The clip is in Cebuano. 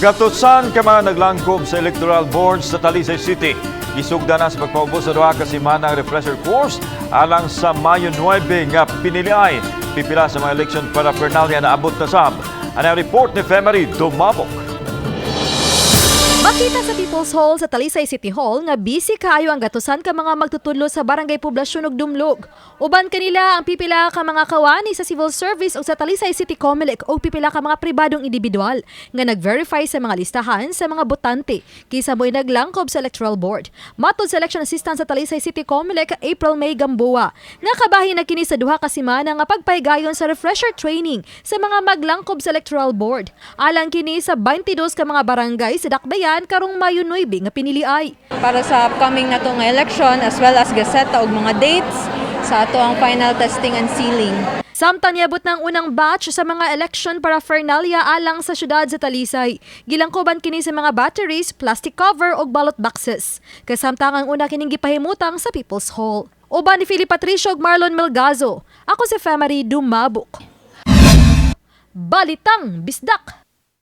Gatusan ka mga naglangkob sa Electoral Board sa Talisay City. Gisugda na sa pagpaubos sa 2 ka semana ang refresher course alang sa Mayo 9 nga piniliay. Pipila sa mga election paraphernalia na abot na sab. Ang report ni Femery Dumabok. Makita sa People's Hall sa Talisay City Hall nga busy kaayo ang gatusan ka mga magtutudlo sa Barangay Poblasyon ug Dumlog. Uban kanila ang pipila ka mga kawani sa civil service ug sa Talisay City Comelec ug pipila ka mga pribadong individual nga nag-verify sa mga listahan sa mga botante kisa mo'y naglangkob sa Electoral Board. Matod sa election assistant sa Talisay City Comelec, April May Gamboa, nga kabahin na kini sa 2 ka semana nga pagpahigayon sa refresher training sa mga maglangkob sa Electoral Board. Alang kini sa 22 ka mga barangay sa Dakbayan karong Mayo 9 nga piniliay. Para sa upcoming nato nga election as well as gaseta og mga dates sa ato ang final testing and sealing. Samtang niabot ng unang batch sa mga election paraphernalia alang sa syudad sa Talisay. Gilangkoban kini sa mga batteries, plastic cover ug ballot boxes. Kasamtang ang una kining gipahimutang sa People's Hall. Uban ni Philip Patricio ug Marlon Melgazo. Ako si Femery Dumabok. Balitang Bisdak.